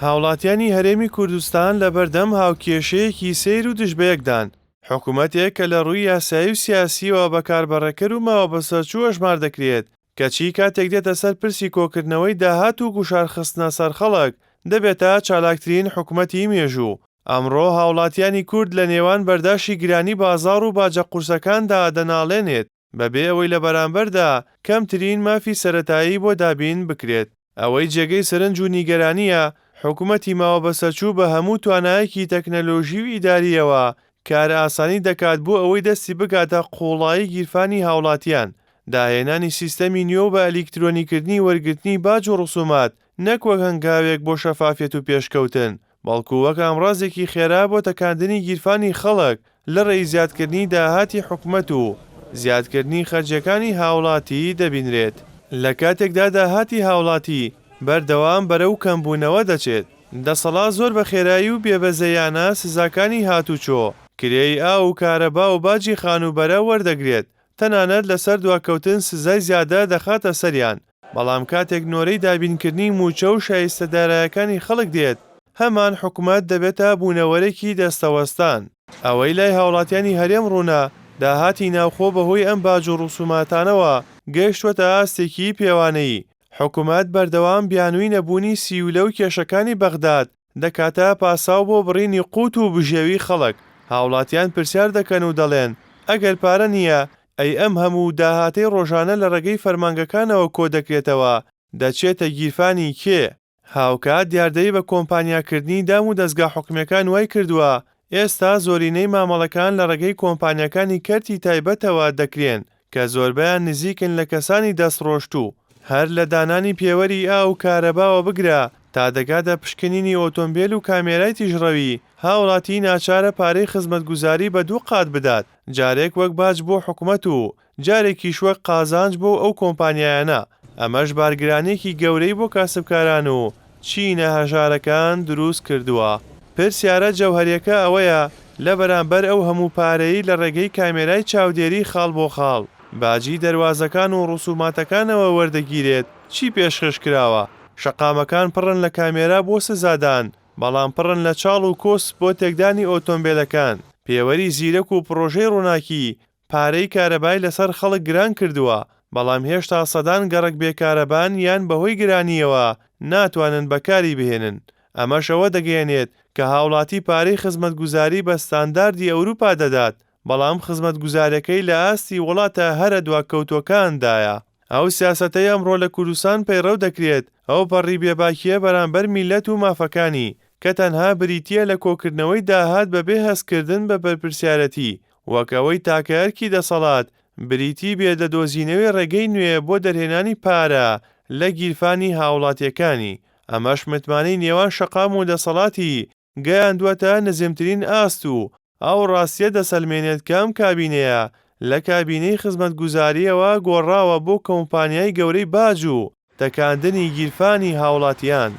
هاوڵاتیانی هەرێمی کوردستان لەبەردەم هاوکێشەیەکی سەیر و دژبەیەکدان، حکومەتێک کە لە ڕووی یاسایی و سیاسییەوە بە کاربەڕێکەر و ماوەبەسەرچوو ئەژمار دەکرێت، کەچی کاتێک دێتە سەر پرسی کۆکردنەوەی داهات و گوشارخستنە سەر خەڵک، دەبێتە چالاکترین حکومەتی مێژوو. ئەمڕۆ هاوڵاتیانی کورد لە نێوان بەرداشی گرانی بازاڕ و باجە قورسەکاندا دەناڵێنێت، بەبێ ئەوەی لە بەرامبەردا کەمترین مافی سەرەتایی بۆ دابین بکرێت. ئەوەی جێگەی سەرنج و نیگەرانییە، حکومەتی ماوەبەسەرچوو بە هەموو توانایەکی تەکنەلۆژی و ئیدارییەوە کارئاسانی دەکات بۆ ئەوەی دەستی بگاتە قووڵایی گیرفانی هاوڵاتیان، داهێنانی سیستەمی نوێ و بە ئەلیکترۆنیکردنی وەرگرتنی باج و ڕسومات نەک وەک هەنگاوێک بۆ شەفافیەت و پێشکەوتن، بەڵکو وەک ئامڕازێکی خێرا بۆ تەکاندنی گیرفانی خەڵک لە ڕێی زیادکردنی داهاتی حکومەت و زیادکردنی خەرجیەکانی هاوڵاتی دەبینرێت. لە کاتێکدا داهاتی هاوڵاتی بەردەوام بەرەو کەمبوونەوە دەچێت، دەسەڵات زۆر بە خێرایی و بێبەزەیانە سزاکانی هاتوچۆ، کرێی ئاو و کارەبا و باجی خانووبەرە وەردەگرێت، تەنانەت لەسەر دواکەوتن سزای زیادە دەخاتە سەریان، بەڵام کاتێک نۆرەی دابینکردنی مووچە و شایستە دارایەکانی خەڵک دێت، هەمان حکومەت دەبێتە بوونەوەرێکی دەستەوەستان. ئەوەی لای هاوڵاتیانی هەرێم ڕوونە، داهاتی ناوخۆ بەهۆی ئەم باج و ڕسوماتانەوە گەیشتووەتە ئاستێکی پێوانەیی، حکومەت بەردەوام بیانووی نەبوونی سیولە و کێشەکانی بەغداد دەکاتە پاساو بۆ بڕینی قوت و بژێوی خەڵک، هاوڵاتیان پرسیار دەکەن و دەڵێن، ئەگەر پارە نییە، ئەی ئەم هەموو داهاتەی ڕۆژانە لە ڕێگەی فەرمانگەکانەوە کۆدەکرێتەوە دەچێتە گیرفانی کێ؟ هاوکات دیاردەی بە کۆمپانیاکردنی دام و دەزگا حکومییەکان وایکردووە ئێستا زۆرینەی مامەڵەکان لە ڕێگەی کۆمپانیاکانی کەرتی تایبەتەوە دەکرێن کە زۆربەیان نزیکن لە کەسانی دەستڕۆشتوو، هەر لە دانانی پێوەری ئاو و کارەباوە بگرە تا دەگاتە پشکنینی ئۆتۆمبێل و کامێرای تیژڕەوی، هاوڵاتی ناچارە پارەی خزمەتگوزاری بە دوو قات بدات، جارێک وەک باج بۆ حکومەت و جارێکیش وەک قازانج بۆ ئەو کۆمپانیایانە، ئەمەش بارگرانییەکی گەورەی بۆ کاسبکاران و چینە هەژارەکان دروست کردووە. پرسیارە جەوهەرییەکە ئەوەیە لە بەرامبەر ئەو هەموو پارەیەی لە ڕێگەی کامێرای چاودێری خاڵ بۆ خاڵ، باجی دەروازەکان و ڕسوماتەکانەوە وەردەگیرێت، چی پێشکەش کراوە؟ شەقامەکان پڕن لە کامێرا بۆ سزادان، بەڵام پڕن لە چاڵ و کۆسپ بۆ تێکدانی ئۆتۆمبێلەکان، پێوەری زیرەک و پڕۆژەی ڕووناکی پارەی کارەبای لەسەر خەڵک گران کردووە، بەڵام هێشتا سەدان گەڕەک بێ کارەبان یان بەهۆی گرانییەوە ناتوانن بەکاری بهێنن، ئەمەش ئەوە دەگەیەنێت کە هاوڵاتی پارەی خزمەتگوزاری بە ستانداردی ئەوروپا دەدات، بەڵام خزمەتگوزاریەکەی لە ئاستی وڵاتە هەرە دواکەوتووەکاندایە. ئەو سیاسەتەی ئەمڕۆ لە کوردستان پەیڕەو دەکرێت، ئەوپەڕی بێباکییە بەرامبەر میللەت و مافەکانی، کە تەنها بریتییە لە کۆکردنەوەی داهات بەبێ هەستکردن بە بەرپرسیارەتی، وەک ئەوەی تاکە ئەرکی دەسەڵات بریتی بێت لە دۆزینەوەی ڕێگەی نوێ بۆ دەرهێنانی پارە لە گیرفانی هاوڵاتیەکانی، ئەمەش متمانەی نێوان شەقام و دەسەڵاتی گەیاندوەتە نزمترین ئاست و ئەو ڕاستیە دەسەلمێنێت کە ئەم کابینەیە لە کابینەی خزمەتگوزاریەوە گۆڕاوە بۆ کۆمپانیای گەورەی باج و تەکاندنی گیرفانی هاوڵاتیان.